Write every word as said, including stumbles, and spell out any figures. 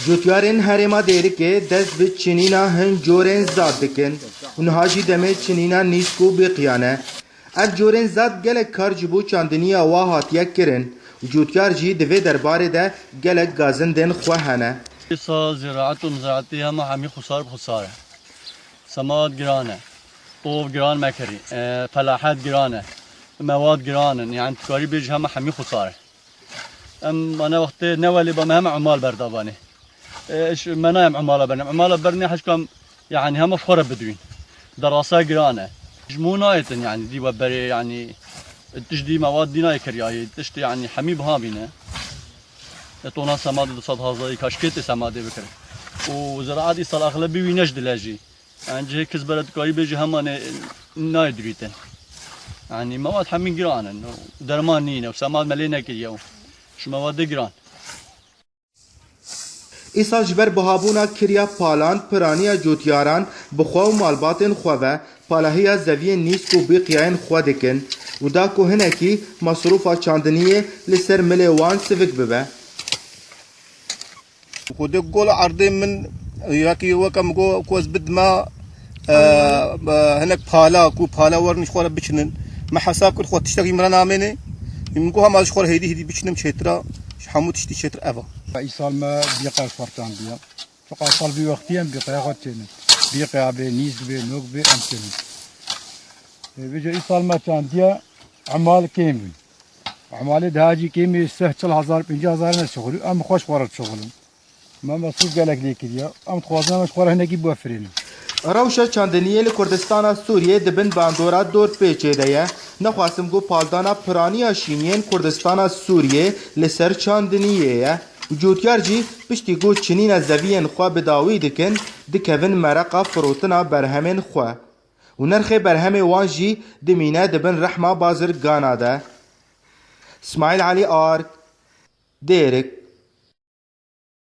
Cotyarên herêma Dêrikê dest bi çinîna hin corên zad dikin û niha jî demê çinîna nîsk û bîqiyan e. Ev corên zad gelek kar ji bo çandiniya wa hatiye kirin û cotyar jî di vê derbarê de gelek gazindên xwe hene. Îsa ziraet û mizaetî hema hemî xusar bi xusar e. Semad giran e. Tov giran mekirî. E, felahet giran e. Mewad giran in. Yani tu karî bêjî hema hemî xusar e. Em mane wextê ne welê ba me hema emal berdavanê. E, iş me nayem emala bernim. Emala bernê hişkam yani hema xwe re bidwîn. Derasa giran e. Ji min nayêtin yani dî we berê yani tişt dî mewad dî nayê kiryayê. Tişt yani hemî biha bîne. E, tona semadê du sed hazayî kaşkê tê semadê bikir. Û ziraat îsal axlebî wî ne ji dile jî. Yani cihê kis bere dikarî bêjî hema nê nayê dirîtin. Yani mewad hemî giran in. Derman nîne û semad me lê nekiriye û şu mewad de giran. Îsal ji ber bihabûna kirya palan, piraniya cotyaran bi xwe û malbatên xwe ve palahiya zeviyên nîsk û bîqiyayên xwe dikin û da ku hinekî masrûfa çandiniyê li ser milê wan sivik bibe. Xwedê gol erdê min, ya ki weke min got ku ez bidime, e, e, hinek pala, ku pala werin ji xwe re biçinin. Me hesab kir xwe tiştekî min re namêne. Min got hema ji xwe re hêdî hêdî biçinim çêtir e, ji hemû tiştî çêtir ev e. Îsal me bîqe xwe çandiye. Çiqa sal vî wextî em bîqeya xwe çênin. Bîqeya bê, nîsk bê, nok bê em çênin. E, vêca îsal me çandiye, emal kêm bûn. Emalê daha jî kêmî sih çil hezar, pêncî hezar ne şixulî, em xweş xwe re dişixulin. Me mesrûf gelek lê kiriye. Em dixwazin em ji xwe re hinekî biwefirînin. Rewşa çandiniyê li Kurdistana Sûriyê di bin bandora dorpêçê de ye. Nexwasim ku paldana piraniya şîniyên Kurdistana Sûriyê li ser çandiniyê ye. Û cotyar jî piştî ku çinîna zeviyên xwe bi dawî dikin, dikevin mereqa firotina berhemên xwe. Û nirxê berhemê wan jî dimîne di bin rehma bazirgana de. Smaîl Elî Ark, Dêrik.